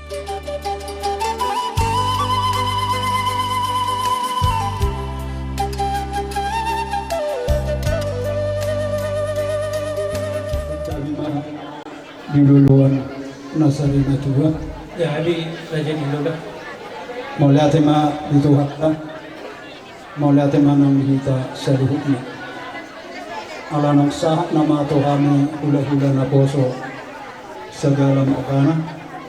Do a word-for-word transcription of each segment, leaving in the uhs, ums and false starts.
Di loloan na sari na tua. Jadi raja ni loba. Mauliate ma di Tuhanta. Mauliate ma nang di hita saluhutna. Ala naung sahat nama tu hami hulahula naposo sagala margana.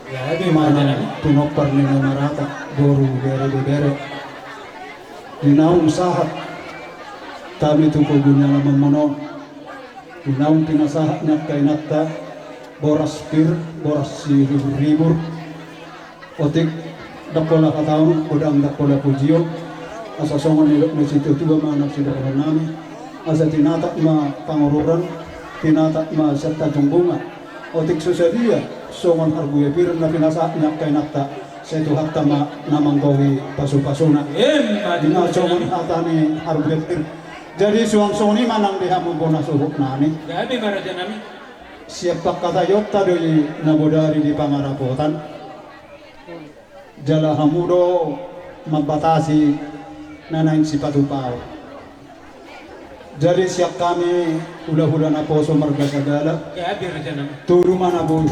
Jadi manang pinompar ni na marata, boru, bere, bebere. Di naung sahat hami tu pogu ni alamanmuna on. Di naung pinasahat ni angka inanta boras pir, boras siribur-ribur. Otik ndang pola hataon, godang ndang pola pujion. Asa songon nidok ni situatua ma na sidohonon nami. Asa tinatap ma pangururan, tinatap ma sian tanjung bunga. Otik so sadia songon harbue pir na pinasahat ni angka inanta, sai Tuhanta ma na manggohi pasupasuna. Ima tutu. Ima songon hata ni harbue pir. Jadi suang songon i ma nang di hamu bona suhut nami. Gabe ma raja nami. Sian pangkataionta do i na bodari di pangarapotan. Jala hamu do mambatasi na naeng sipatupaon. Jadi sian hami hulahula naposo marga Sagala. Gabe raja nami. Tudu ma na boi.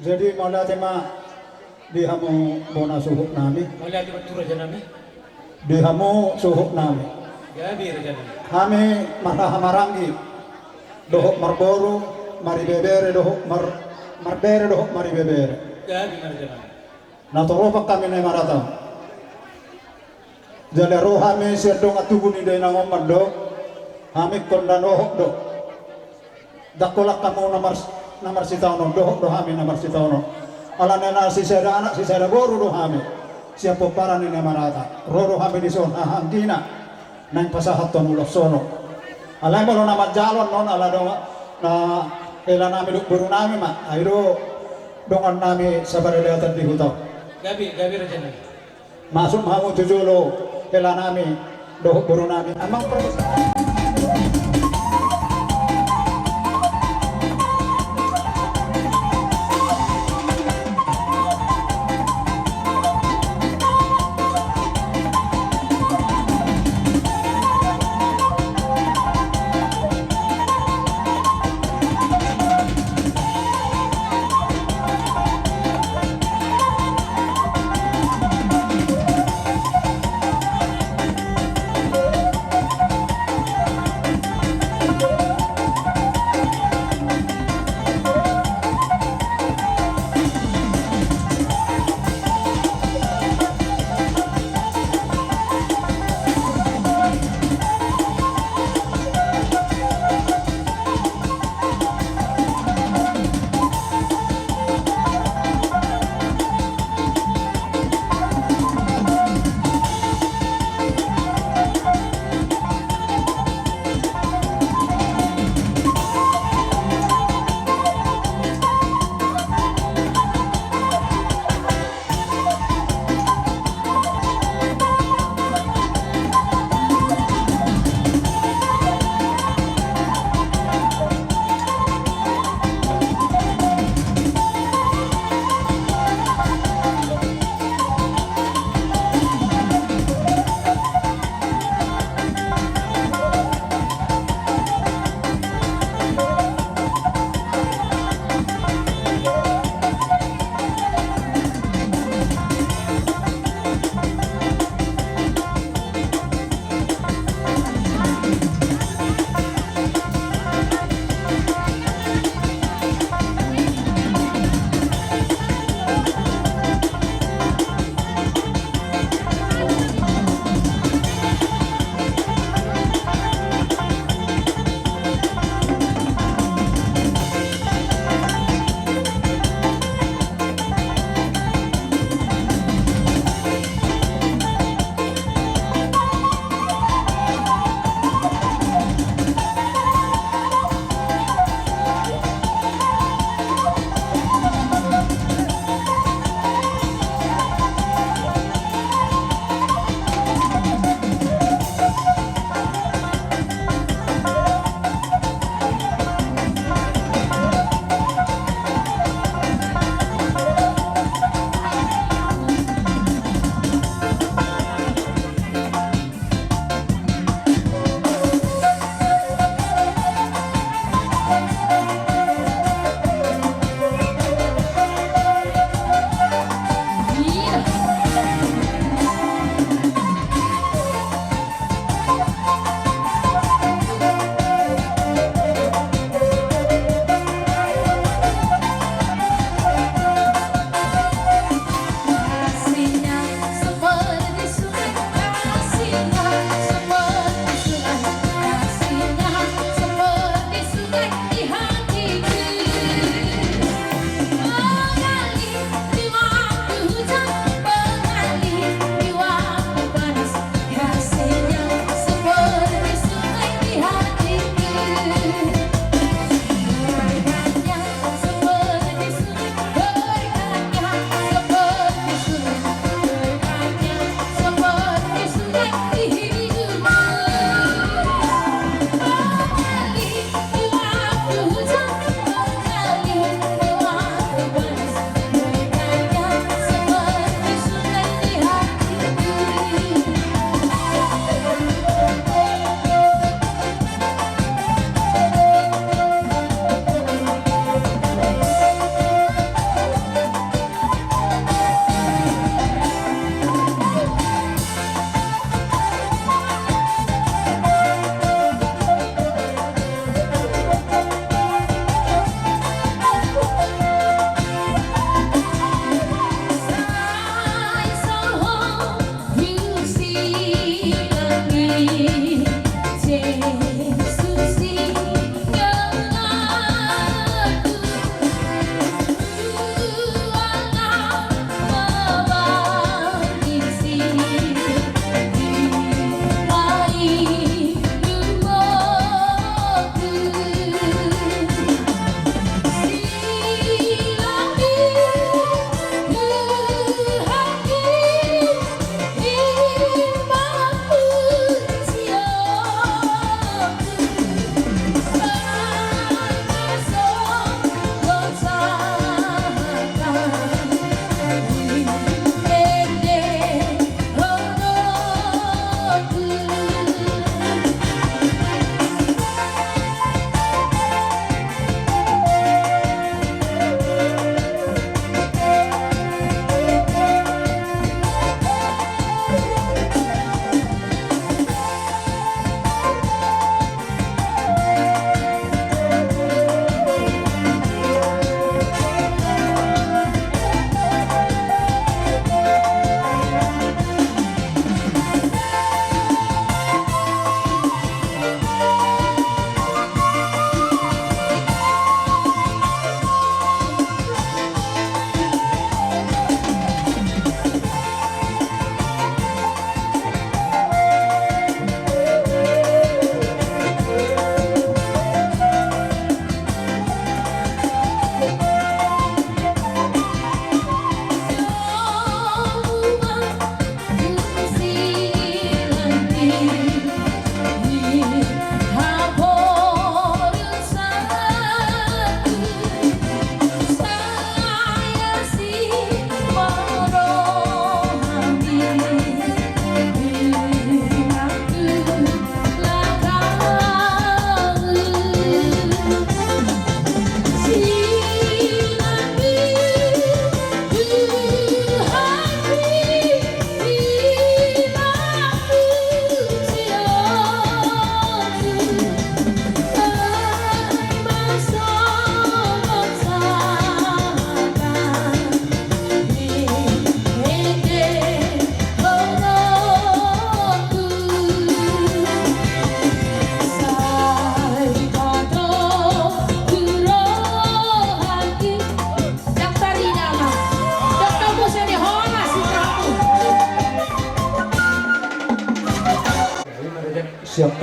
Jadi mauliate ma di hamu bona suhut nami. Mauliate ma tutu raja nami. Di hamu suhut nami. Gabe raja nami. Hami marhahamaranggi dohot marboru, maribebere dohot mar-, marbere dohot maribebere. Gabe ma raja nami. Na toropan hami na i marata. Jala ro hami sian dongan tubu ni dainang on mandok, hami ingkon dang dohot do. Dang holan hamu na mars-, na marsitaonon, dohot do hami na marsitaonon. Alana na sisada anak sisada boru do hami. Sian pomparan ni na i marata. Ro do hami dison hahaanggina naeng pasahathon ulos on. Alai molo na manjalo annon ala dongan, na hela nami dohot boru nami ma. Ai do dongan nami saparadaton di huta on. Gabe, gabe raja nami. Masuk ma hamu tu jolo hela nami dohot boru nami. Amang Profesor.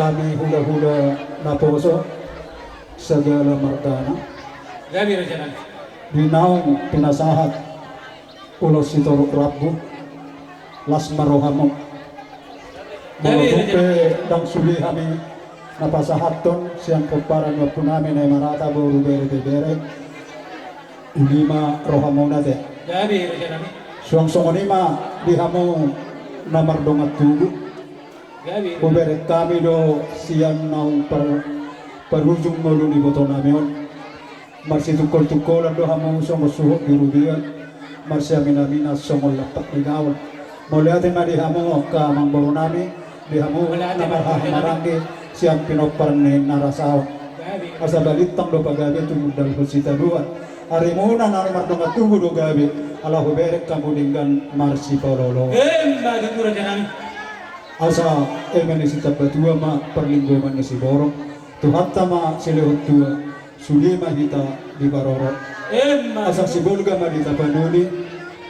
Hami hulahula naposo, sagala margana. Gabe raja nami. Di naung pinasahat ulos sitorop rambu, las ma rohamu. Gabe raja nami. Molo pe ndang sude hami na pasahathon sian pomparan ni ompu nami na i marata boru bere pe bere. Uli ma rohamuna te. Gabe raja nami. Suang songon i ma di hamu na mardongan tubu. Hubereng hami do sian naung par-, parujung ngolu ni iboto nami on. Marsitungkol-tungkolan do hamu songon suhut di rubean, marsiamin-aminan songon lampak ni gaol. Mauliate ma di hamu angka amangboru nami, di hamu na marhaha maranggi sian pinompar ni na ra saut. Asa balintang do pagabe tumundalhon sitadoan. Arimuna na mardongan tubu do gabe, ala hubereng hamu denggan marsipalolo. Emma tutu raja nami. Asa eme ni sitambatua ma parlinggoman ni siborok, Tuhanta ma silehon tua, sude ma hita diparorot. Emma tutu. Asa Sibolga ma di Tapanuli,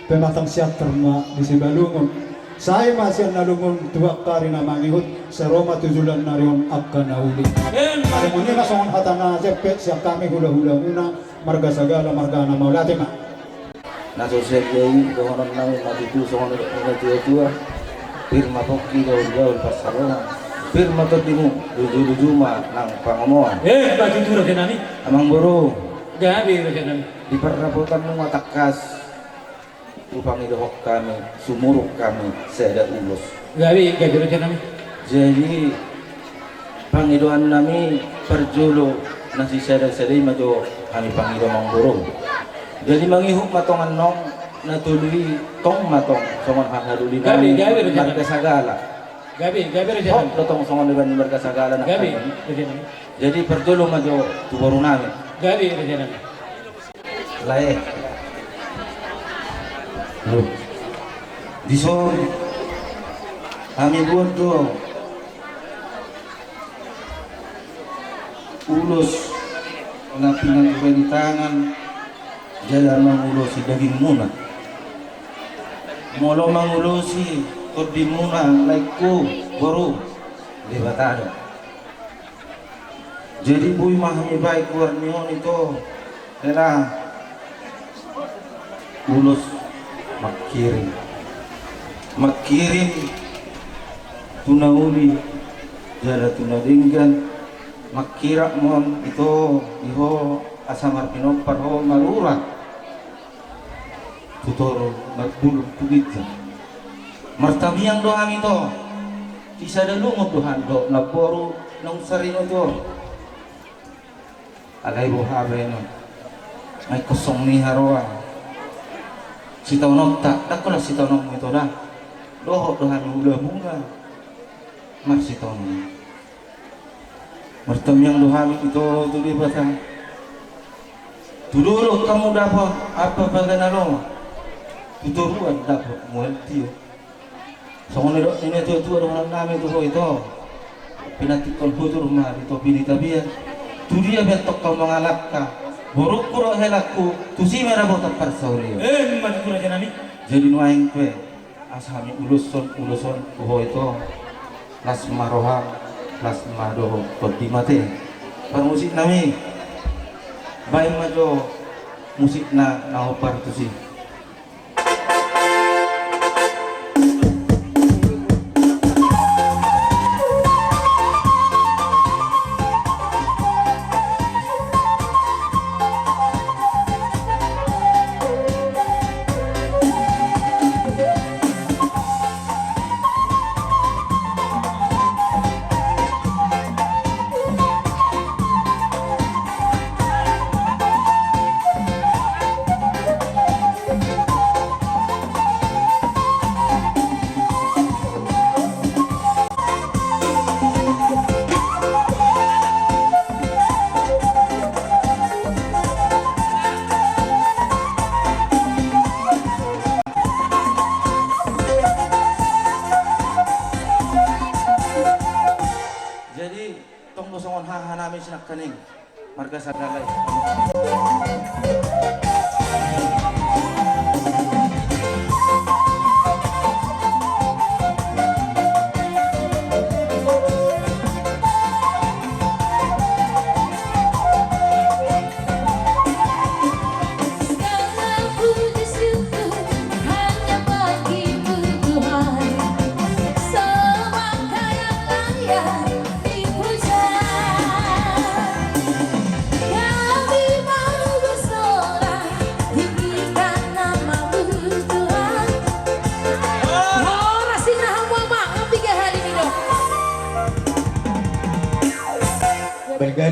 pematang Siantar ma di Sibalungun. Sai ma sian na lungun tu angka ari na mangihut, sai ro ma tu joloan ni ari on angka na uli. Emma tutu. Songon i ma songon hata na jempek sian hami hulahulamuna, marga Sagala, marga na mauliate ma. Na so sian dia i dohonon nami ma tutu songon na nidok ni na tua-tua. Pir ma pongki gaol-gaol pansalongan. Pir ma tondimu, luju-luju ma nang pangomoan. Emma tutu raja nami. Amangboru. Gabe raja nami. Di pardapotanmu ma tangkas hupangidohon hami, sumurung hami sada ulos. Gabe, gabe raja nami. Jadi pangidoan nami parjolo na sisada-sada i ma jo hami pangido amangboru. Jadi mangihut ma tong annon na tolu i, tong ma tong songon hahalulinami. Gabe, gabe raja nami. Marga Sagala. Gabe, gabe raja nami. Hot do tong songon iban marga Sagala na. Gabe raja nami. Jadi parjolo ma jo tu boru nami. Gabe raja nami. Lae. Loh. Dison hami buat do ulos na pinanggabe di tangan jala mangulosi dagingmuna. Molo mangulosi tondimuna laengku boru, Debata do. Jadi boi ma hami baen goar ni on ito, hela ulos mangkirim. Mangkirim tu na uli jala tu na denggan, mangkirap ma on ito di ho asa marpinompar ho malura tu toru marbulung tu ginjang. Martamiang do hami ito. Sisada lungun do hami dohot namboru naung sarino ito. Alai boha baenon. Ai kosong ni haroa. Sitaononta, ndang holan sitaononmu ito da. Dohot do hami hulamuna marsitaonon. Martamiang do hami ito tu Debata. Tu dolok hamu dapot ampa bagan alo. Tu toruan dapot mual tio. Songon nidok ni na tua-tua dohonon nami tu ho ito. Pinantikhon hutur ma di topi ni tapian. Tu dia pe antong hamu mangalangka. Borungku dohot helangku, tusi ma dapotan parsaulian. Emma tutu raja nami. Jadi nuaeng pe asa hami uloshon, uloshon tu ho ito. Las ma roham, las ma dohot tondi ma ate. Parmusik nami, baen ma jo musikna na hombar tusi. Jadi tong do songon haha nami sinangkaning marga Sagala i.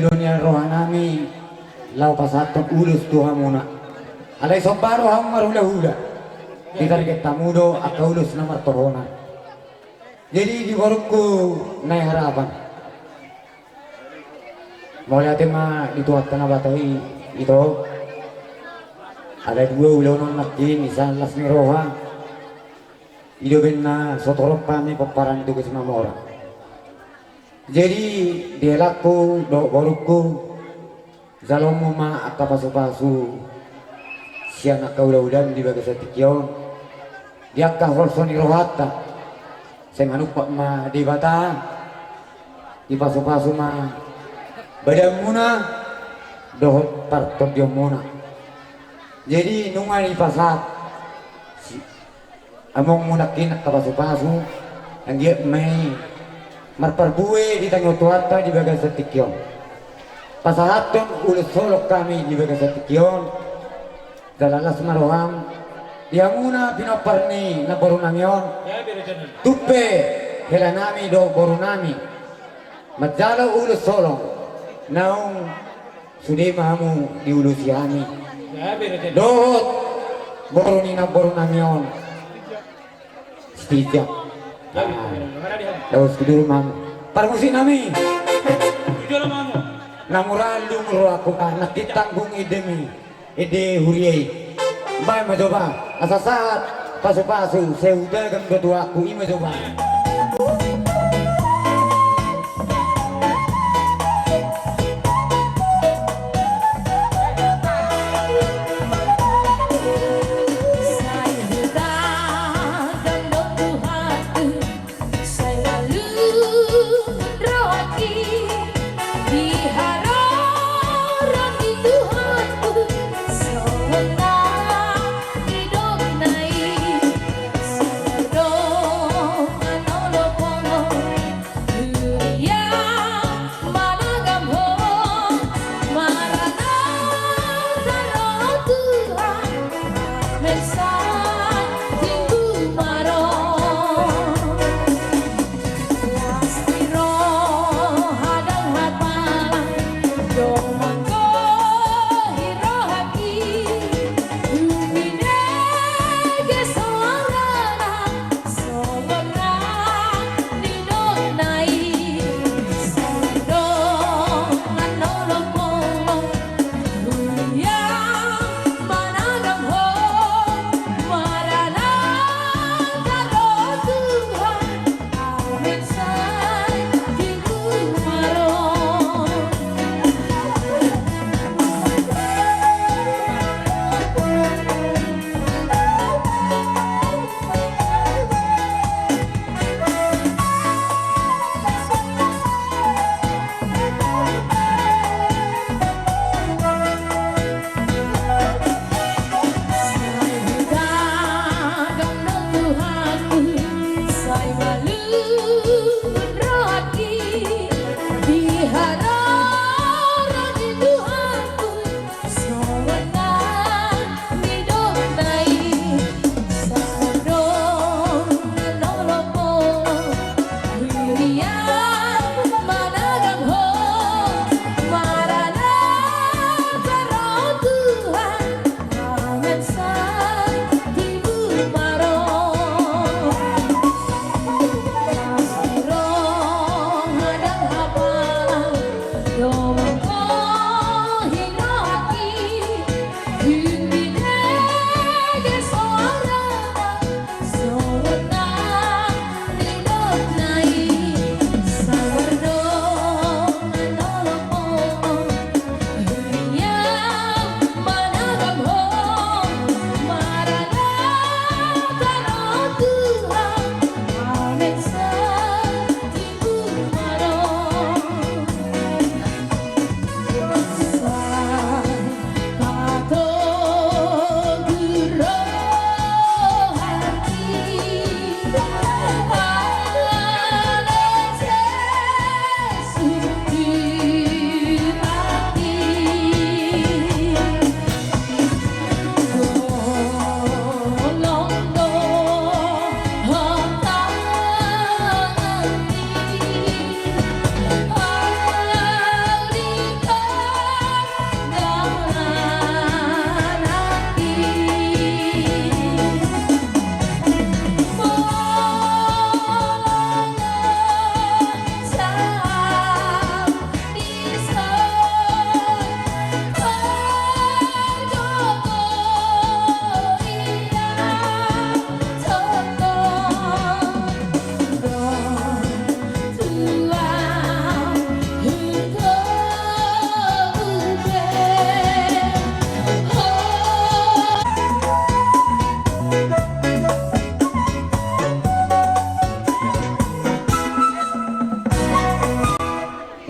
do nian rohanami laho pasahathon ulos tu hamuna. Alai somba do hamu marhulahula. Ditarget hamu do angka ulos na martohonan. Jadi di borungku na harapan. Mauliate ma di Tuhanta na bata i, ito. Alai dua ulaon on nangkin, isa las ni roha. I do umbahen na so torop hami pomparan i tu Ges Mamora. Jadi di helangku dohot borungku, jaloonmu ma angka pasupasu sian angka ulaulaon di bagasan tingki on, di angka holso ni rohanta. Sai manumpak ma Debata, dipasupasu ma badanmuna dohot partondionmuna. Jadi nunga dipasahat si- amongmu nangkin angka pasupasu, anggiat ma i marparbue di tangiang Tuhanta di bagasan tingki on. Pasahathon ulos holong hami di bagasan tingki on. Jala las ma roham di hamuna pinompar ni namborunami on. Tung pe helanami dohot borunami manjalo ulos holong, naung sude ma hamu diulosi hami dohot boru ni namborunami on. Setia. Laos tu jolo ma hamu. Parmusiknami. Na mura lungun rohangku, nangkin tanggung endemi ende huria i. Baen ma jo ba, asa sahat pasupasu sai hutagam do tu rohangku, i ma jo ba.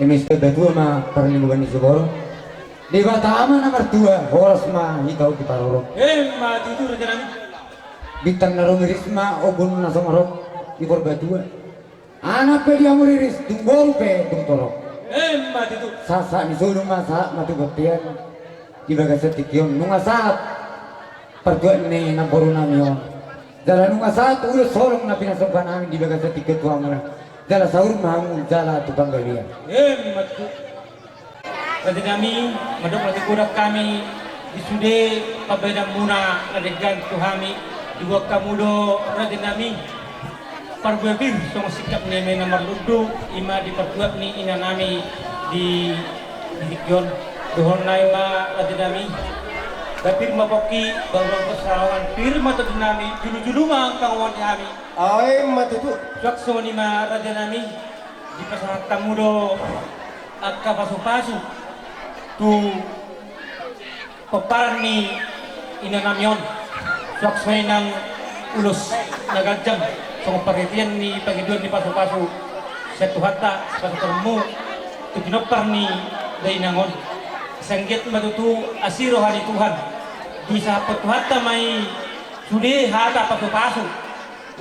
Mister Datua ma parlinggoman ni siborok. Debata ma na martua, horas ma hita on diparorot. Emma tutu, raja nami. Bintang na rumiris ma ombun na sumorop di Purbatua. Anak pe di hamu riris, dung boru pe dung torop. Emma tutu. Sahat-sahat ni solu ma sahat ma tu bontean. Di bagasan tingki on nunga sahat partuat ni namboru nami on. Jala nunga sahat ulos holong na pinasomba nami di bagasan tingki on tu hamu. Jala saur ma hamu jala tu panggalian. Emma tutu. Raja nami, mandok na tingki on hami di sude pambahenanmuna na denggan tu hami. Diboan hamu do raja nami parbue pir songon singkat ni eme na marlundu, i ma di partuat ni ina nami di, di tingki on. Dohonon nami ma raja nami, ba pir ma pongki, ba ulang persaoran, pir ma tondi nami, julu-julu ma angka ngomong di hami. Ai ma tutu. Suang songon i ma raja nami, dipasahat hamu do angka pasu-pasu tu pomparan ni ina nami on. Suang songon i nang ulos na ganjang songon parhitean ni pangidoan ni pasu-pasu sian Tuhanta, sipasahatonmu tu pinompar ni dainang on. Sai anggiat ma tutu asi roha ni Tuhan, disahaphon Tuhanta ma i sude hata pasu-pasu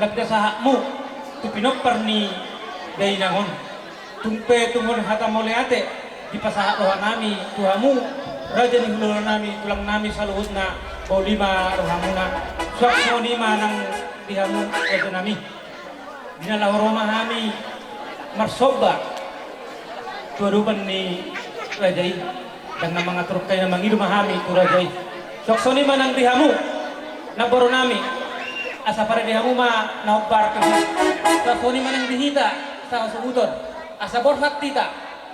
na pinasahatmu tu pinompar ni dainang on. Tung pe tumon hata mauliate dipasahat roha nami tu hamu, raja ni hulahula nami, tulang nami saluhutna, ba uli ma rohamuna. Suang songon i ma nang di hamu raja nami. Di na laho ro ma hami marsomba tu adopan ni raja i. Ndang na mangaturhon hami, na mangido ma hami tu raja i. Suang songon i ma nang di hamu namboru nami, asa parade hamu ma na hombar pe. Suang songon i ma nang di hita sahasuhuton, asa borhat hita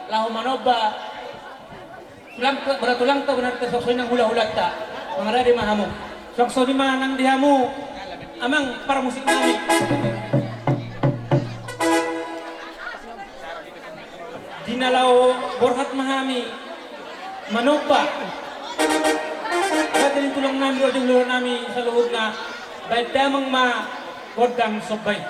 laho manomba tulang, bona tulangta, bona, suang songon i nang hulahulanta. Mangarade ma hamu. Suang songon i ma nang di hamu amang parmusik nami. Di na laho borhat ma hami manomba raja ni tulang nami, raja ni hulahula nami saluhutna, baen damang ma gondang somba i.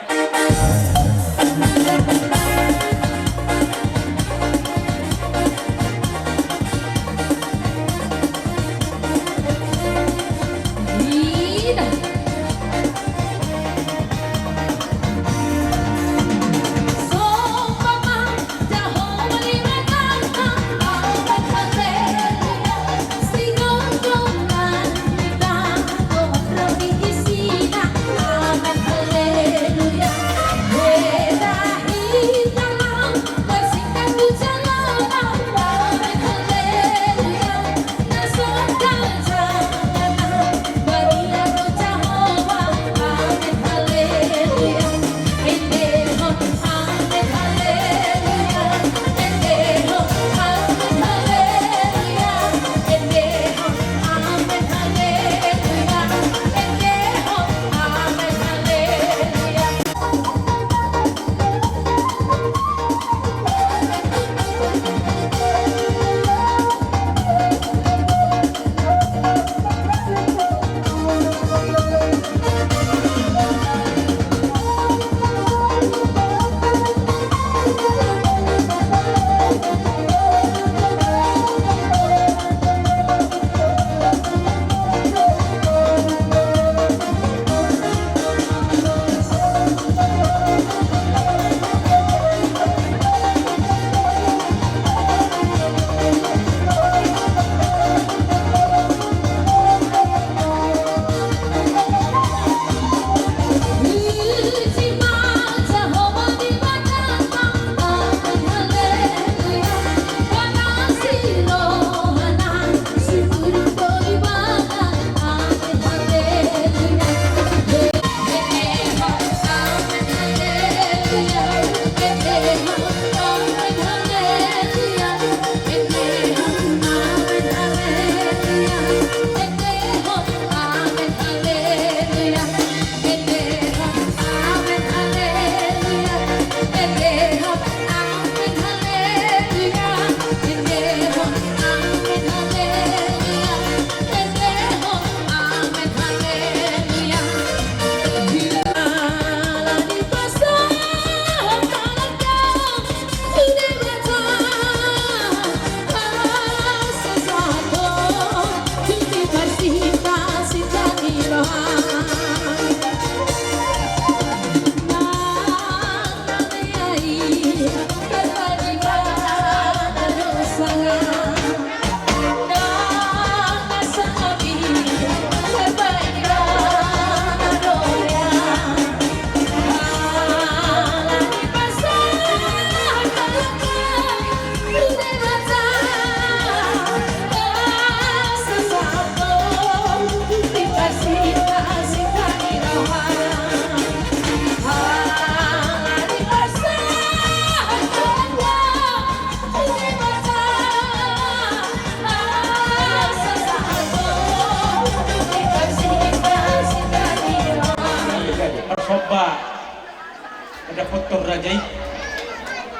Dapothon raja i.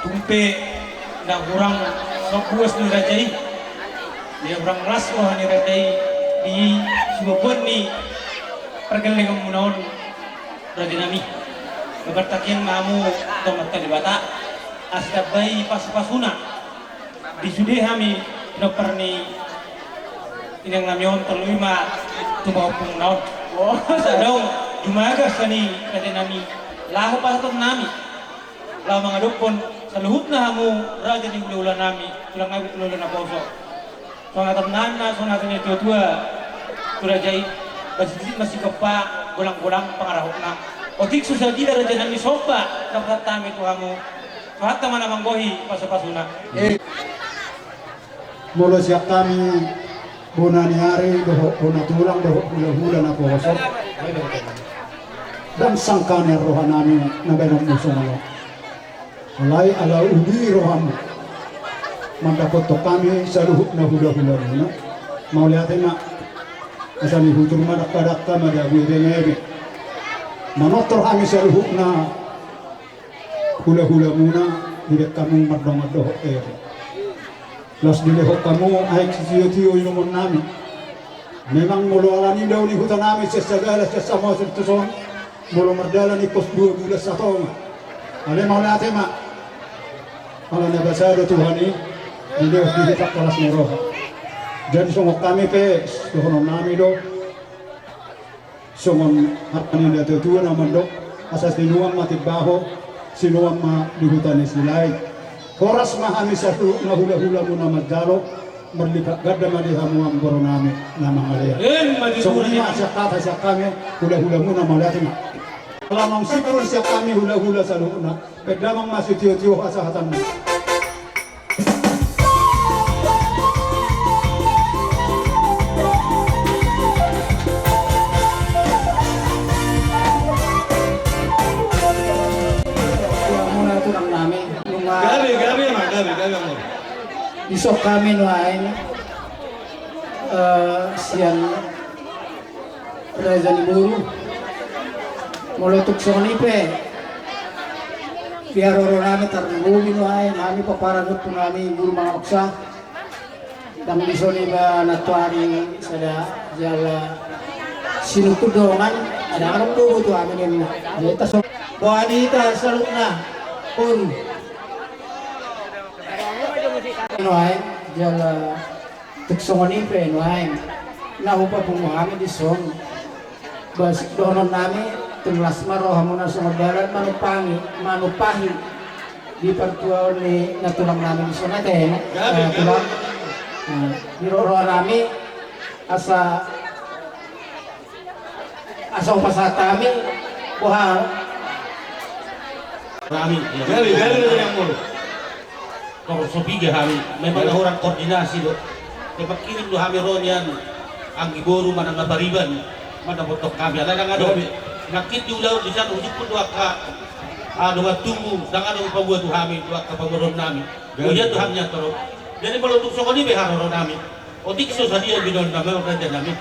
Tung pe na hurang so puas ni raja i, na hurang las roha ni raja i di siboan ni pargellengan muna on, raja nami. Gabar takian ma hamu tu Amanta Debata asa ditambai pasupasuna. Di sude hami pinompar ni inang nami on, tarlumobi ma tu pahompumuna on. Asa adong jumaga sian i raja nami laho pasahaton nami, laho mangadophon saluhutna hamu raja ni hulahula nami, tulang nami, hulahula naposo. Songon hata nami na songon hata ni natuatua tu raja i, basisik ma sigompa, golanggolang pangarahutna. Otik so sadia raja nami somba na pasahat hami tu hamu, pasahat ma na manggohi pasupasuna. Eh. Molo sian hami bona ni ari dohot bona tulang dohot hulahula naposo, ndang sangkap ni roha nami na baenonmu songon on. Alai ala uli rohamu mandapothon hami saluhutna hulahulamuna. Mauliate ma. Asa nihutur ma dakka-dakka, madabu ebeng-ebeng. Manortor hami saluhutna hulahulamuna, dibaen hamu mardongan dohot eme. Laos dilehon hamu aek sitiotio inumon nami. Memang molo ala ni dao ni huta nami sian Sagala sian Samosir tu son, molo mardalan i pos dua bulan satonga. Alai mauliate ma. Ala na basa do Tuhan i, dilehon di hita las ni roha. Jadi songon hami pe, dohonon nami do. Songon hata ni natuatua na mandok, asa sinuan ma timbaho, sinuan ma di huta ni Silahi. Horas ma hami saluhutna hulahulamuna manjalo, marlipat ganda ma di hamu amang boru nami na mangalean. Emma tutu. Songon i ma sian hata sian hami hulahulamuna, mauliate ma. Ala naung sipul sian hami hulahula saluhutna. Baen damang ma sitiotio hasahatanna. Ia muna tulang nami, nunga. Gabe, gabe ma, gabe, gabe ma. Dison hami nuaeng, eh, sian raja ni boru. Molo tung songon i pe, di haroro nami tarlumobi nuaeng hami pomparan ni ompu nami boru Mangaoksa. Ndang dison iba nantoari sada jala sinungkun dongan, ndang adong boru tu hami ninna. Jadi taso boha ni hita saluhutna boru nuaeng jala. Tung songon i pe nuaeng na hupapungu hami dison. Bas dohonon nami, tung las ma rohamuna songon dalan manumpangi, manumpahi di partuaon ni nantulang nami dison ate, eh, tulang. Nah, di roha nami asa Asa hupasahat hami boha. Hami, ya. Dari, dari, dari yang mulu. Nomor sopiga hami, memang na hurang koordinasi do. Memang kirim do hami ro nian anggi boru manang na pariban, manang botok hami, ala ndang adong. Nangkin di ulaon di sana, ujung pun do angka, ah, dongan tubu, ndang adong paboa tu hami, tu angka pamoruon nami. Boha do hami nian toro. Jadi molo tung songon i be haroro nami. Otik so sadia binoan nami on raja nami.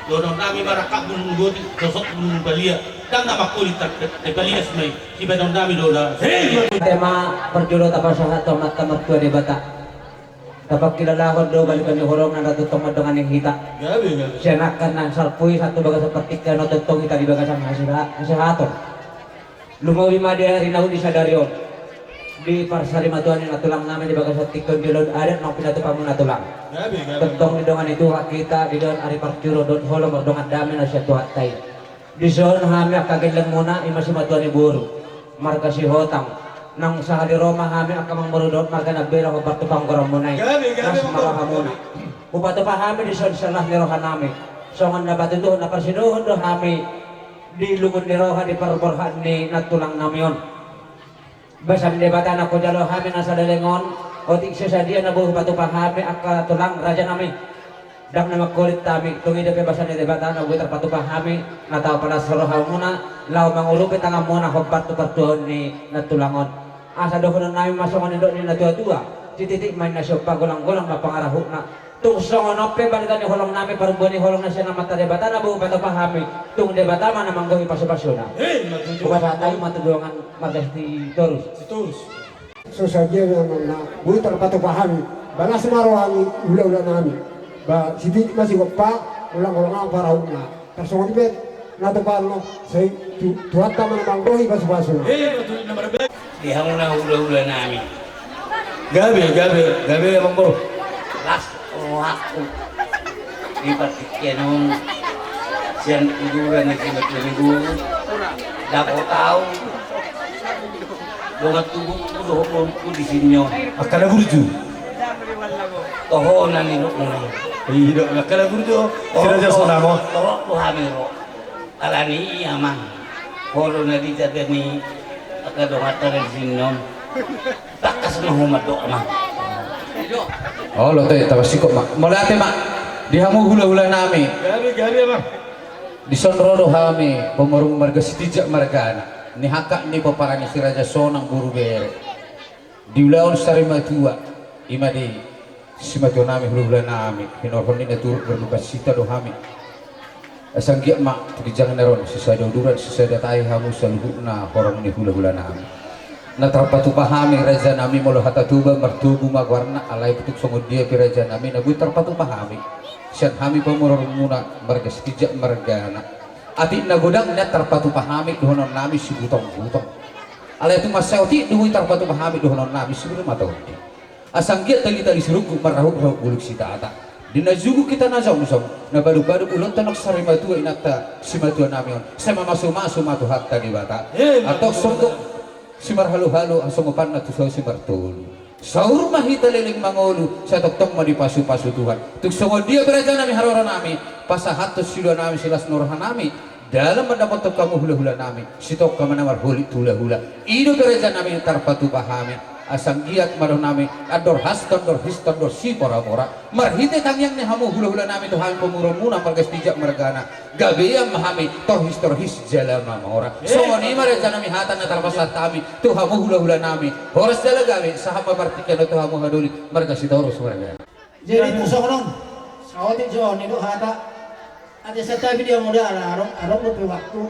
Dohonon nami ma rangkap bulung boti, sosok bulung balia. Ndang na mangkulit, tai palias ma i. Sibaenon nami do na. Tema parjolo tapasahat tu Amanta Martua Debata. Tapangkilalahon do balikan ni holong na tongtong mandongani hita. Sian angka na salpu i sahat tu bagasan partingkian on tongtong hita di bagasan haseha-, hasehaton. Lumobi ma di ari na uli sadari on. Di parsarimatuan ni nantulang nami di bagasan tingki on di ulaon adat naung pinatupa muna tulang. Tongtong didongani Tuhan hita di dalan ari parjolo dohot holong dohot dongan dame na sian Tuhanta i. Dison hami angka gellengmuna i ma simatua ni boru, marga Sihotang. Naung sahali ro ma hami angka amangboru dohot marga Nambela hombar tu panggoranmuna i. Las ma rohamuna. Hupatupa hami dison sian las ni roha nami. Songon na patuduhon na parsidohot do hami. Di lungun ni roha di parborhat ni nantulang nami on. Basa ni Debata na hujalo hami na sadaleng on, otik so sadia na boi hupatupa hami angka tulang raja nami. Ndang na mangkulit hami, tung i dope basa ni Debata na boi tarpatupa hami, na tapalas rohamuna, laho mangurupi tanganmuna hombar tu partuaon ni nantulang on. Asa dohonon nami ma songon nidok ni natuatua, sititik ma inna siompa, golanggolang ma pangarahutna. Tung songon on pe balikan ni holong nami, parbuan ni holong na sian Amanta Debata na boi hupatupa hami, tung Debata ma na manggohi pasupasuna. Hupasahat hami ma tu dongan Marga Sitorus. Sitorus. So sadia na, na boi tarpatupa hami, balas ma roha ni hulahula nami. Ba sititi ma sigompa, ulang-ulang parahutna. Tarsongon i pe na tupa on, sai tu, Tuhanta ma na manggohi pasu-pasuna. Di hamu na hulahula nami. Gabe, gabe, gabe, Amang Boru. Las rohangku. Di partingkian on, sian uduran na jimat na minggu. Dapot au. Dongan tubuku dohot boruku di sini on. Angka na burju. Toho na nidokmuna. Iya, angka na burju. Si Raja Sonang on. Toho tu hami ro. Alani i, Amang. Ho do na dijaga ni angka donganta na di sini on. Tangkas ma ho mandok, Amang. Olo, te, tapasikop ma. Mauliate ma. Di hamu hulahula nami. Gabe, gabe, Amang. Dison ro do hami, pamoruon marga Sitinjak margana, ni hakat ni pomparan ni si Raja Sonang boru bere. Di ulaon sari matua, i ma di simatua nami hulahula nami, hinorhon ni na turut marduka cita do hami. Asa anggiat ma, tu ginjang ni ari on, sisada uduran, sisada tahi hamu saluhutna horong ni hulahula nami. Na tarpatupa hami raja nami molo hata Toba martobu ma goarna, alai tung songon dia pe raja nami na boi tarpatupa hami. Sian hami pamoruonmuna marga Sitinjak margana. Atik na godang nian tarpatupa hami dohonon nami sibutong-butong. Alai tung mansai otik do boi tarpatupa hami dohonon nami sibulu mata ondi. Asa anggiat tali-tali sirungkuk marrahut-rahut bulung sitata. Di na juguk hita na jongjong, na paduk-paduk ulaonta nang sari matua inanta simatua nami on. Sai mamasu-masu ma Tuhanta Debata. Antong songgop simarhalo-halo hasongopanna tu saur simartolu. Saur ma hita leleng mangolu, sai tongtong ma dipasu-pasu Tuhan. Tung songon dia pe raja nami haroro nami, pasahathon silua nami silas ni roha nami, dalan mandapothon hamu hulahula nami, sitongka ma na marholit tu hulahula. I do pe raja nami tarpatupa hami, asa anggiat ma dohonon nami, andor hasto, andor histo, andor sipora-pora. Marhite tangiang ni hamu hulahula nami tu hami pamoruonmuna marga Sitinjak margana. Gabean ma hami, torhis-torhis jala mamora. Songon i ma raja nami hata na tarpasahat hami tu hamu hulahula nami. Horas jala gabe, sahat ma partingkian on tu hamu hadaola marga Sitorus margana. Jadi tu songon on, saotik jo on i do hata. Ate santabi dia molo ala adong, adong dope waktu.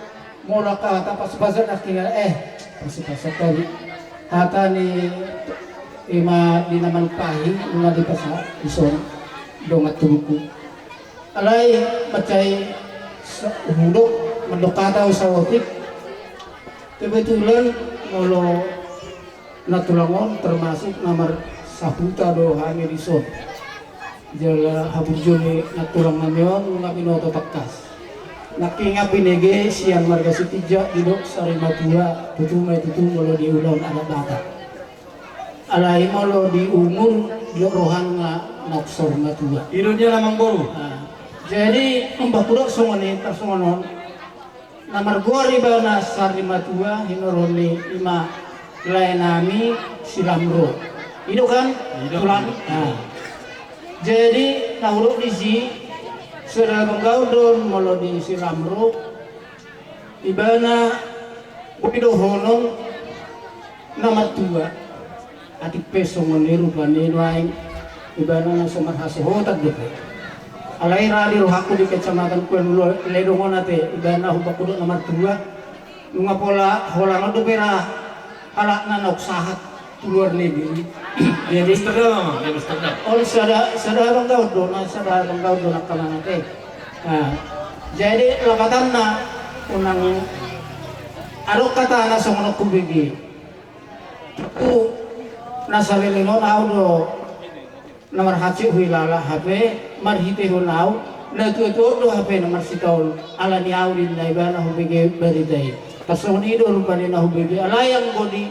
Molo angka hata pasu-pasu na tinggal, eh, pasu-pasu tadi. Hata ni i ma di na manumpahi, nunga dipasahat dison dongan tubuku. Alai mansai sa-, hudok mandok hata au saotik. Kebetulan molo na tulang on termasuk na marsahuta do hami dison. Jala haburju ni na tulang nami on nunga binoto tangkas. Nangkin nga binege sian marga Sitinjak didok sari matua, tutu ma i tutu molo di ulaon adat Batak. Alai molo di umur, didok rohana na sari matua. I do nian Amang Boru. Nah, jadi, umbahku do songon i, tarsongon on, na margoar ibana sari matua, hinorhon ni i ma lae nami si Lamro. I do kan? I do. Tulang. Nah. Jadi, na hudok disi, sada panggaudon molo di si Lamro, ibana boi dohonon na martua. Atik pe songon i rupani nuaeng ibana na so marhasohotan dope. Alai ra di rohangku di kecamatan Kuelulu Ledong on ate ibana humbahku do na martua. Nunga pola holan on dope ra halak na naung sahat tu luar negeri. Jadi Amsterdam, Amang, di Amsterdam. On sada, sada panggaudon, na sada panggaudon angka na ate. Nah, jadi lapatanna unang adong hata na songon on hubege. Tu na saleleng on au do na marhansit huhilala hape marhitehon au na tuatua on do hape na marsitaon alani au ninna ibana hubege barita i. Tarsongon i do rupani na hubege alai anggo di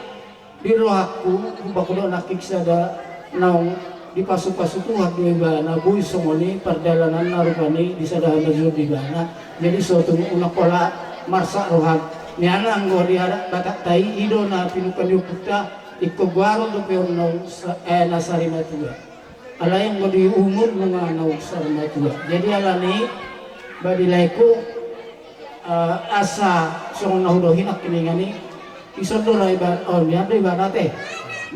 Di rohangku, humbahku do nangkin sada naung dipasupasu Tuhan do ibana, boi songon i pardalananna rupani di sada hamajuon di ibana. Jadi so tung unang pola marsak roha nian anggo di adat Batakta i, i do na pinungka ni ompunta, ingkon goaron dope on naung sa-, eh, na sari matua. Alai anggo di umur nunga naung sari matua. Jadi alani i, ba di laeku, eh, asa songon na hudok hinak kiningan i, ison do ra iba-, on, nian do ibana te.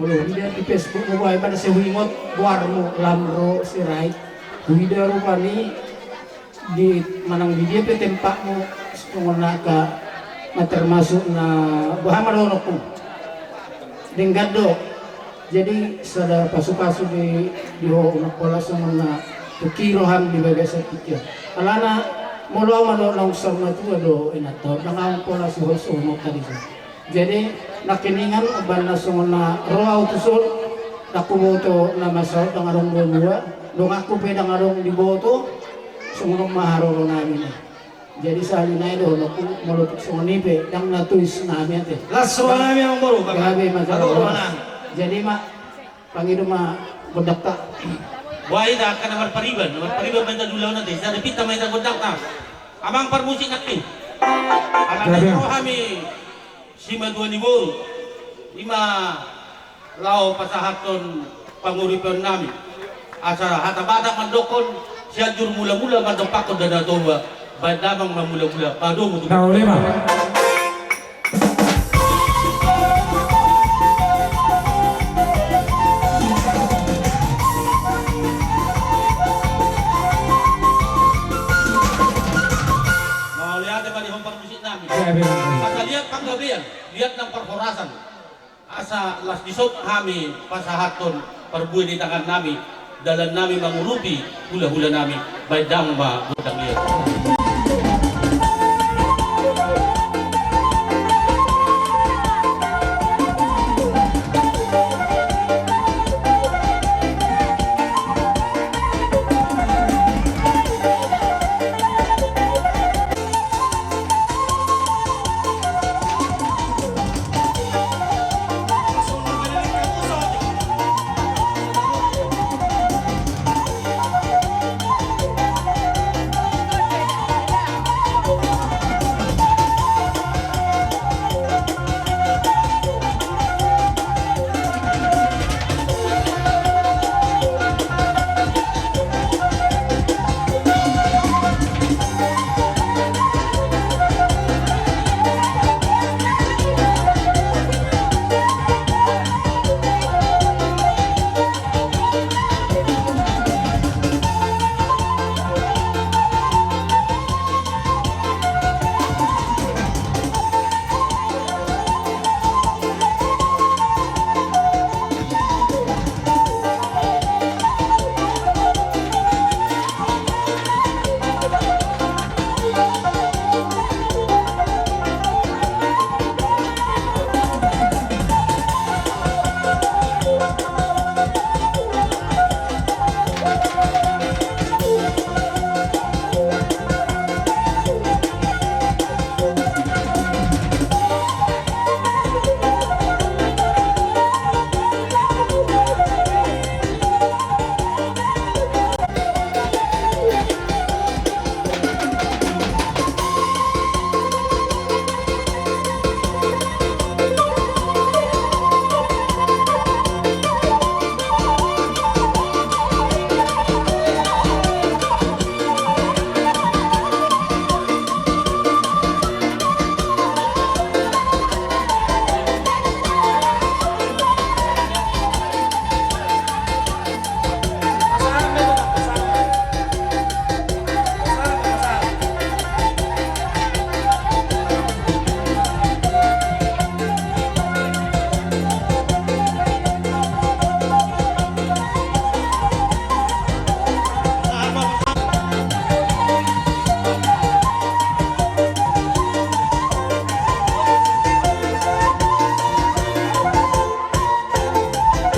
Molo huida di Facebook mu, ba ibana sai huingot goarmu, Lamro Sirait. Huida rupani di manang di dia pe tempatmu, songon na angka na termasuk na boha ma dohononku. Denggan do. Jadi sada pasupasu di, di ho, unang pola songon na tungki roham di bagasan tingki on. Alana molo au ma do naung saur matua do inanta on, ndang au pola suhol-suhol tadi. Jadi nangkiningan umbahen na songon na ro au tuson, ndang huboto na masa on, ndang adong dua-dua, donganku pe ndang adong diboto. Songon on ma haroro nami. Jadi sahali nai dohononku, molo tung songon i pe ndang na tuis nami ate. Las roha nami amang boru. Gabe ma jala horas. Jadi ma, pangido ma gondangta. Boha hita angka na marpariban, na marpariban ma hita di ulaon ate, sada pinta ma hita gondangta. Amang parmusik nami. Gabe. Amang, ro hami simatua ni boru, i ma laho pasahathon panguripan nami. Asa hata Batak mandokkon, Sianjur Mulamula mandompakkon Danau Toba, baen damang ma mulamula, padomu tu. Na ule ma. Mauliate ma di ho parmusik nami. Asa liat panggabean, liat nang parhorasan. Asa las dison hami pasahathon parbue ni tangan nami, dalan nami mangurupi hula-hula nami, baen damang ma gondang liat.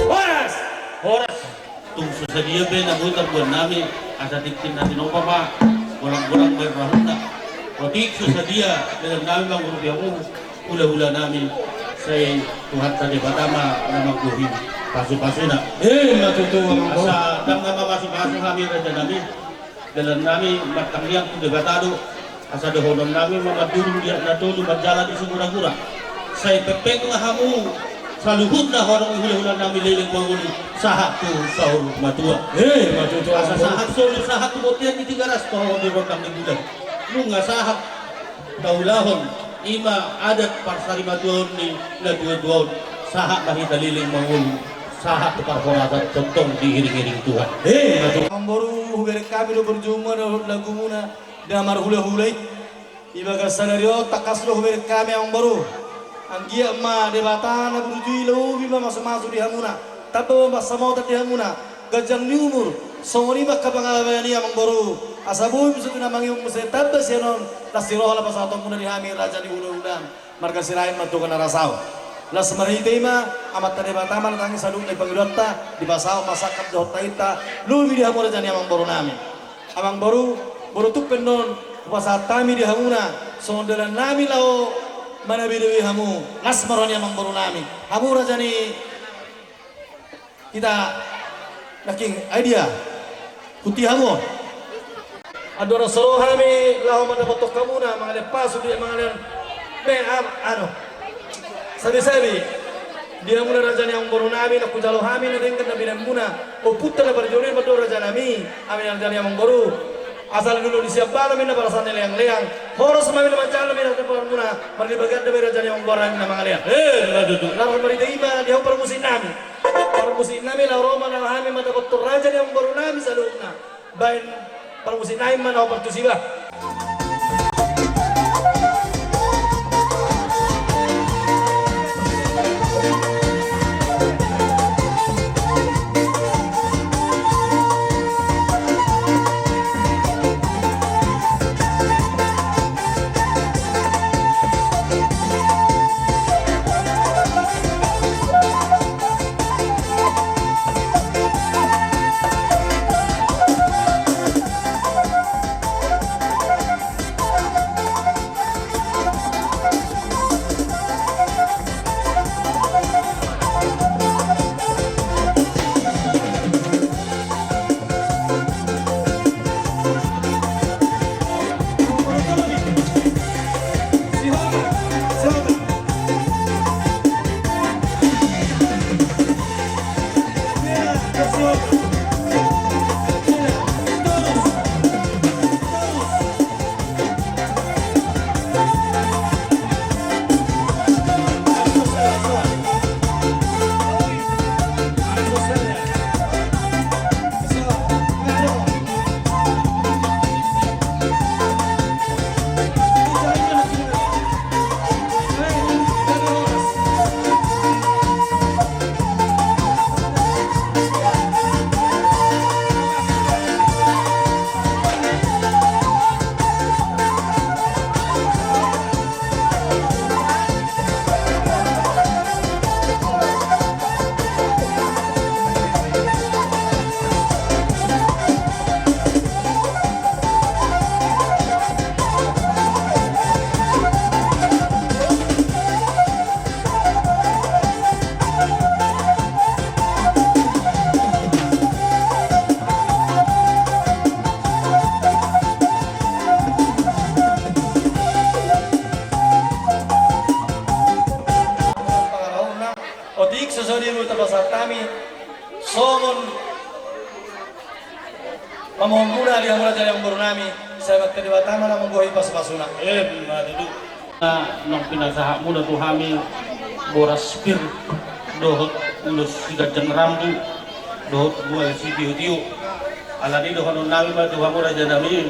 Horas! Horas! Tung so sadia pe na boi tarboan nami, asa tingki na tinopa ma, godang-godang baen rahutna. Otik so sadia dalan nami mangurupi hamu, hula-hula nami, sai Tuhanta Debata ma na manggohi pasu-pasuna. Eh, ma tutu, amang. Asa ndang na mamasu-masu hami raja nami. Dalan nami martangiang tu Debata do, asa dohonon nami ma mandurung di aek na tolu, manjala di sigura-gura. Sai pengpeng ma hamu saluhutna horong ni hula-hula nami leleng mangolu sahat tu saur matua. Eh, ma tutu, amang. Asa sahat solu, sahat tu bontean ni Tigaras, tu horong ni rondang ni bulan. Nunga sahat taulahon, i ma adat parsarimatuaon ni natua-tua on, sahat ma hita leleng mangolu, sahat tu parhorasan tongtong diiring-iring Tuhan. Eh, ma tutu. Amang boru, hubereng hami do burju muna dohot lagumuna na marhula-hula i. Di bagasan ari on tangkas do hubereng hami, amang boru. Anggiat ma Debata na burju i lobi ma mamasu-masu di hamuna, tamba ma pansamotan di hamuna, ganjang ni umur, songon i ma angka pangalaoan i amangboru, asa boi muse tu na mangihut muse tamba sian on, las ni roha na pasahatonmuna di hami raja ni hulahula, marga Sirait ma tu na rasau. Las marhite i ma, Amanta Debata ma na tangihon saluhutna di pangidoanta, dipasaut ma sangkap dohot tahinta, lobi di hamu raja ni amangborunami. Amangboru, boru Tumpen on, hupasahat hami di hamuna, songon dalannami laho manabedabe hamu, las ma roha ni amangborunami. Hamu raja ni hita nangkin, ai dia? Putih hamu on. Andorang so ro hami laho mandapothon hamuna, mangalean pasu di mangalean pe am, anu. Sabi-sabi. Di hamuna raja ni amangborunami, na hujalo hami na denggan na binahenmuna. Ompunta na parjolo i ma do rajanami, hami na raja ni amangboru. Asal dulu di siap balu mi na barasan ni leang-leang. Horas ma hami na manjalo mi na teparanmuna. Marlipatganda ma i raja ni amangborunami na mangalean. Eh, na tutu. Laos marhite i ma di hamu parmusiknami. Parmusiknami laho ro ma na hami mandapothon raja ni amangborunami saluhutna. Baen parmusiknami ma na hombar tusi bah. Otik, so sadia ma tapasahat hami songon pamohonmuna di hamu raja ni amangborunami, sai Amanta Debata ma na manggohi pasupasuna. Emma tutu. Na naung pinasahatmuna tu hami boras pir dohot ulos siganjang rambu dohot mual sitiotio. Alani i dohononnami ma tu hamu rajanami,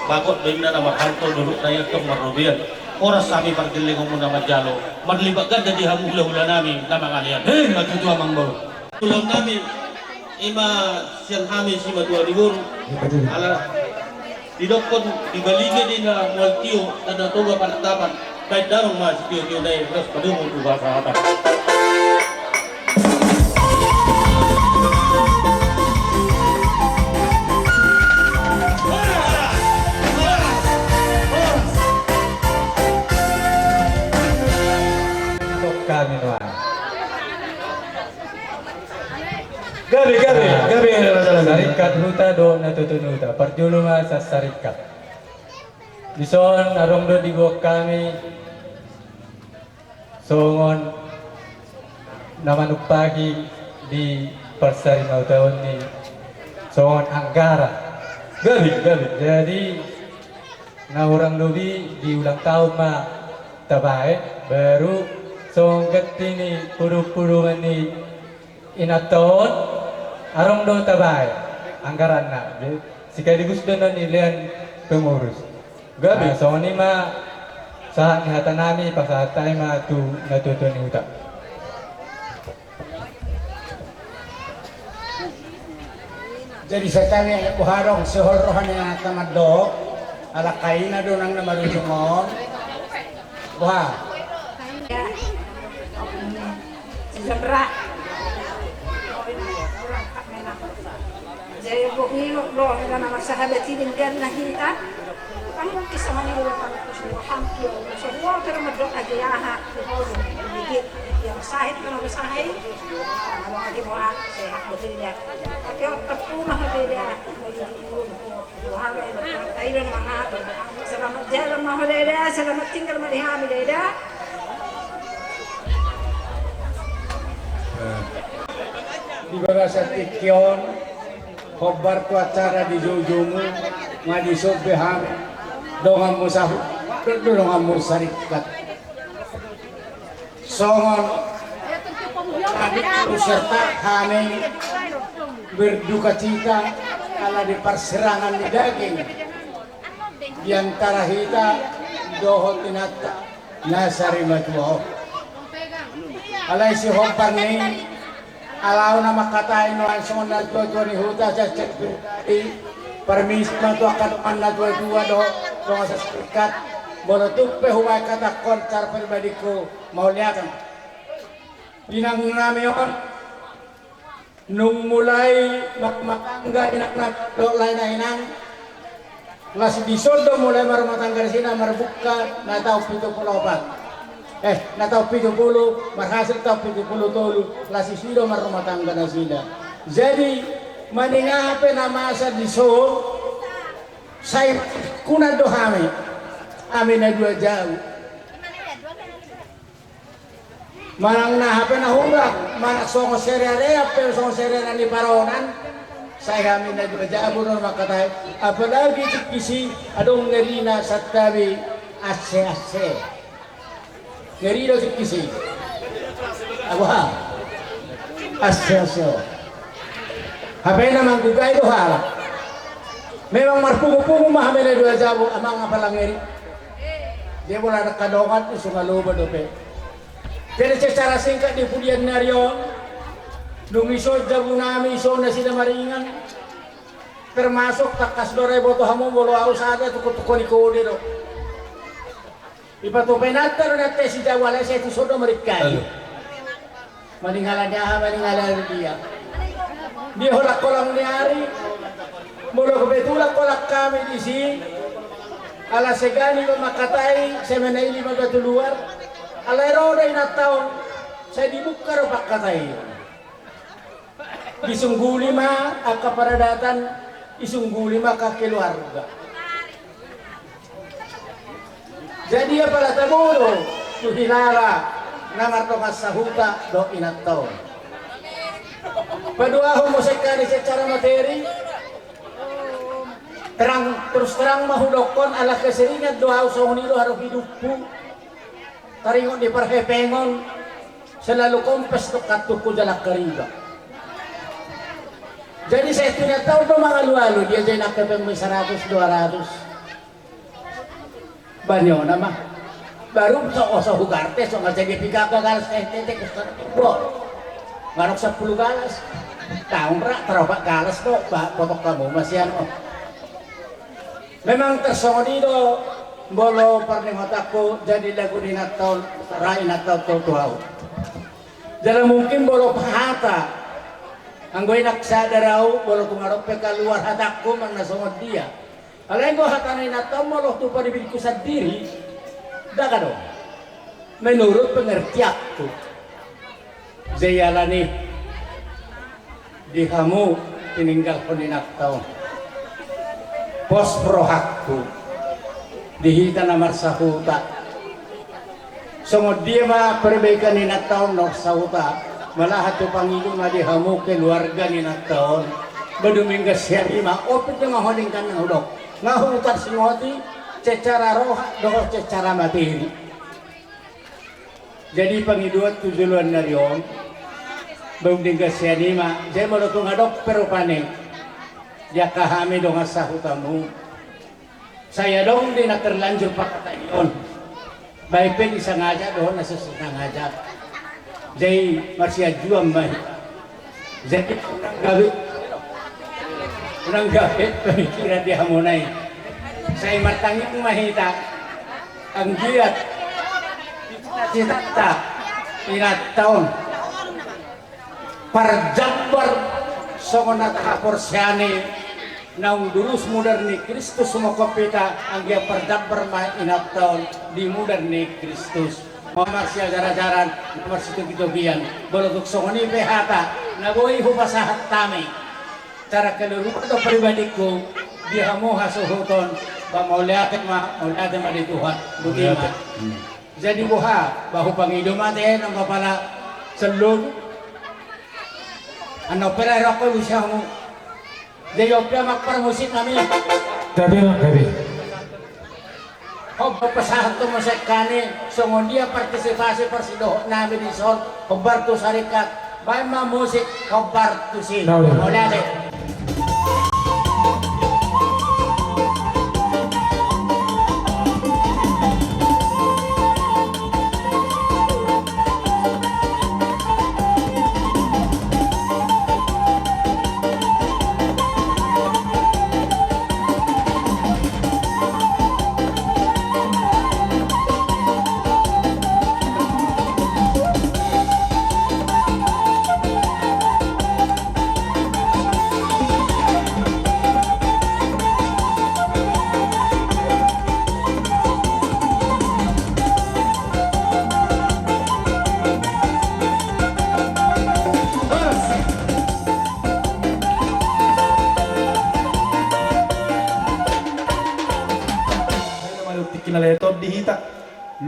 bagot do inna na marhalto, dolok na iantong marrobean. Horas hami pargellengonmuna manjalo, marlipatganda di hamu hulahulanami na mangalean. Emma tutu amangboru. Ulaonnami i ma sian hami simatua ni boru. Ala didokkon di Balige do na mual tio, tanda Toga panatapan. Baen damang ma sitiotio nai, laos padomu tu bahasa Batak. Kami nuan. Gabe, gabe, gabe, Raja Nami. Sarikat huta dohot na tutu ni huta. Parjolo ma sarsarikat. Dison adong do diboan hami songon na manumpahi di parsarimatuaon ni songon anggaran. Gabe, gabe. Jadi na hurang lobi di ulang tahun ma tabaen, baru songon ganti ni pudungpudungan ni inanta on, adong do tabaen anggaranna. Jadi sekaligus do na nilean pengurus. Gabe. Nah, songon i ma Sahat ni hata nami pasahat hami ma tu natuatua ni huta. Jadi satabi boha do sihol roha ni angka mandok, ala kaina do nang na marujung on. Boha? Jadi bohi do na marsahabat i denggan na hita. Kan kisah ni do kan hampir semua termedok aja ya ha. Yang sahit kan sahit. Kalau lagi boha sehat betul ya. Tapi otak rumah beda. Selamat jalan ma ho Deda, selamat tinggal ma di hami Deda. Di bagasan tingki on, hombar tu acara di joujoumu, nga di son be hami donganmu sahuta, donganmu saringkat. Songon hami serta hami berduka cita ala di parserangan ni daging di antara hita dohot inanta na sarimatua on. Alai sihombar ni ala au na mangkatai nuaeng songon natuatua ni huta sacek i parmisi ma tu angka dongan natuatua dohot dongan sasingkat. Molo tung pe hubaen hatangkon cara pribadingku mauliate. Inang nami on nung mulai marumah tangga inang nami dohot lae na inang. Las dison do mulai marumah tangga nasida marbungka na taon pitu pulu opat. Eh, na taon pitu pulu, marhasil taon pitu pulu tolu, las disi do marumah tangga nasida. Jadi manang aha pe na masa dison, sai kuna do hami, hami na dua jabu. Manang na aha pe na hurang, manang songon serea-rea pe songon serea na niparonan, sai hami na dua jabu do mangkatai. Apalagi tingki si adong ngerina santabi ase-ase. Ngeri do tingki si. Aha? Ase-ase. Hape na manggugai do halak. Memang marpungu-pungu ma hami na dua jabu amang apala ngeri. Dia bola na kadongan tu sunga loba dope. Jadi secara singkat di pudian ni ari on, dung ison jabu nami ison nasida maringan, termasuk tangkas do ra iboto hamu molo au sada tuko-tuko ni kode do. Ipatupa inanta do nante si jabu alai sai tu son do maringkali. Maningala ni aha maningala ni dia. Dia holang-holang ni ari. Molo kebetulan holang hami disi. Ala segani do mangkatai semena i lima batu luar. Alai ro do inanta on. Sai dibuka do pangkatai. Disungguli ma angka paradatan, disungguli ma angka keluarga. Jadi apala tabo do tu hilala na mardongan sahuta dohot inanta on. Paduahon muse hami secara materi. Terang, terus terang ma hudokkon ala keseringan do au songon i do haru hidupku. Taringot ni parhepengon. Selalu kompes tu kantungku jalang kariba. Jadi sai tu inanta on do mangalu-alu dia jai nang hepeng saratus dua ratus. Baniona ma. Baru so oso hugarte so ngerti dia piga galas teh teh teh kusar. Bo. Ngarok sepuluh galas. Taung ra terapat galas do ba potok kamu masian o. Memang tersongon i do molo parningotanku jadi lagu ni inanta on ra inanta on tu au. Jala mungkin molo hata anggo i nang sadar au molo tung adong pe kaluar hatangku manang na songon dia. Alai anggo hata ni inanta on molo tu padibilku sandiri. Dang adong. Menurut pengertianku. Jei alani di hamu tininggalhon inanta on. Pos rohangku di hita na marsahuta. Songon dia ma perbaikan inanta on na marsahuta. Malahan tu pangido ma di hamu keluarga ni inanta on. Ba dung denggan sian i ma ope jama ho denggan na hudok nga hutar singoti secara roha dohot secara materi. Jadi pangidoan tu joloan ni ari on. Ba dung denggan sian i ma jei molo tung adong pe rupani di angka hami dongan sahutamu. Sai adong di na terlanjur pangkataion. Baik pe disengaja dohot na so sengaja. Jadi marsianjuan ma i. Jadi unang gabe, unang gabe pemikiran di hamuna i. Sai martangiang ma hita. Anggiat cita-citanta inanta on parjambar songon na tahaporseai naung durus mudar ni Kristus sumongkop hita, anggiat parjambar ma inanta on di mudar ni Kristus. Marsiajar-ajaran, marsitogi-togian, molo tung songon i pe hata na boi hupasahat hami. Cara keluarga atau pribadiku di hamu hasuhuton, ba mauliate ma, mauliate ma di Tuhan. Boti ma. Jadi boha, ba hupangido ma ate nang kapala sellur. Annon pe ra rokko bisa hamu. Jadi ope ma parmusik nami. Gabe, gabe. Hombar pasahat tu musik nami, songon dia partisipasi parsidohot nami dison, hombar tu sarikat, baen ma musik, hombar tusi. Mauliate. Tingki na leton di hita,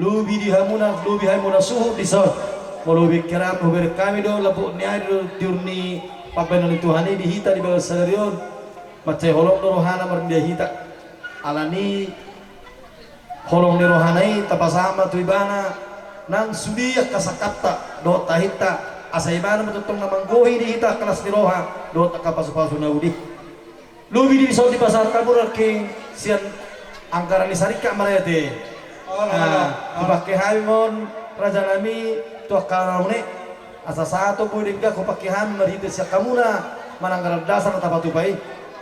lobi di hamuna, lobi hamuna suhut dison. Molo bengke ram hubereng hami do lambok ni ari do tiur ni pambahenan ni Tuhan i di hita di bagasan sadari on. Mansai holong do rohana marnida hita. Alani holong ni rohana i tapasahat ma tu ibana nang sude angka sangkapta dohot tahinta, asa ibana ma tongtong na manggohi di hita angka las ni roha dohot angka pasupasu na uli. Lobi di dison dipasahat hamu nangkin sian anggaran ni saringkat ma ra i ate. Hupangke hami ma on raja nami tu angka na mune. Asa sahat on boi denggan hupangke hami marhite sian hamuna manang anggaran dasar na tapatupa i.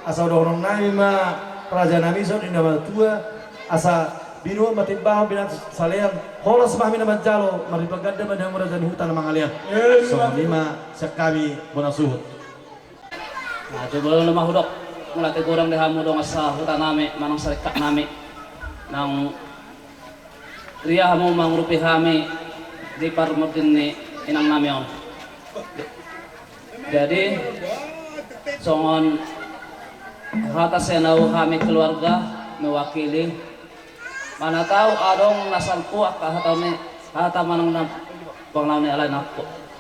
Asa dohonon nami ma raja nami songon ninna matua, asa binuat ma timbahon binatang salean, horas ma hami na manjalo, marlipatganda ma di hamu raja ni huta na mangalean. Songon i ma sian hami bona suhut. Nah, coba lo ma hudok, mauliate godang di hamu dongan sahuta nami manang saringkat nami. Nang ria hamu mangurupi hami di parmudin ni inang nami on. Jadi songon hata sian au hami keluarga mewakili, mana tau adong na salpu angka hata ni, hata manang na pangalaho ni alai na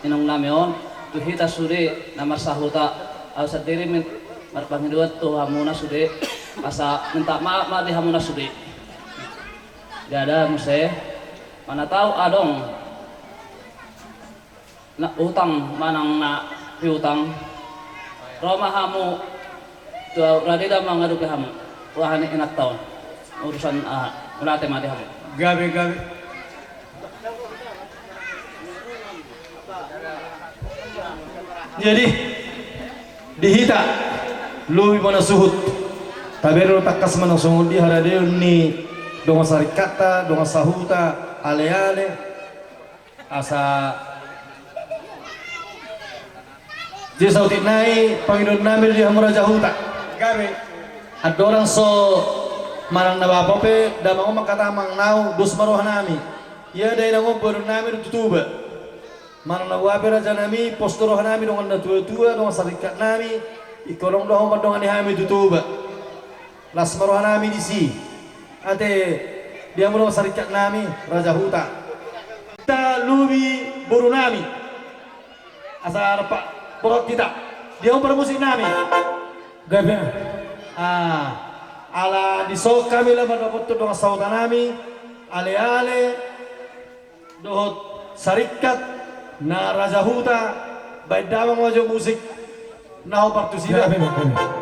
inong nami on tu hita sude na marsahuta, au sandiri marpangidoan tu hamuna sude asa minta maaf ma di hamuna sude. Jada muse, mana tau adong na utang manang na piutang, ro ma hamu tu au, rade do au mangadopi hamu roha ni inanta on. Urusan aha, mauliate ma di hamu. Gabe, gabe. Jadi di hita lobi bona suhut, tabereng do tangkas manang songon dia haradeon ni dongan saringkatta, dongan sahuta, aleale. Asa di saotik nai pangidoan nami di hamu raja huta. Gabe. Andorang so manang na bapa pe damang on mangkatahon manang nau dos ma roha nami. Ia dainang on boru nami do tu Toba. Manang na bapa pe raja nami pos do roha nami dongan na tua-tua, dongan saringkat nami. Ingkon adong do hamu mandongani hami tu Toba. Las ma roha nami disi. Ate di hamu dongan saringkat nami raja huta. Hita lobi boru nami. Asa rap borhat hita. Di hamu parmusik nami. Gabe. Ah, ala dison hami laho mandapothon dongan sahuta nami, aleale dohot saringkat na raja huta, baen damang ma jo musik na hombar tusi. Gabe, gabe.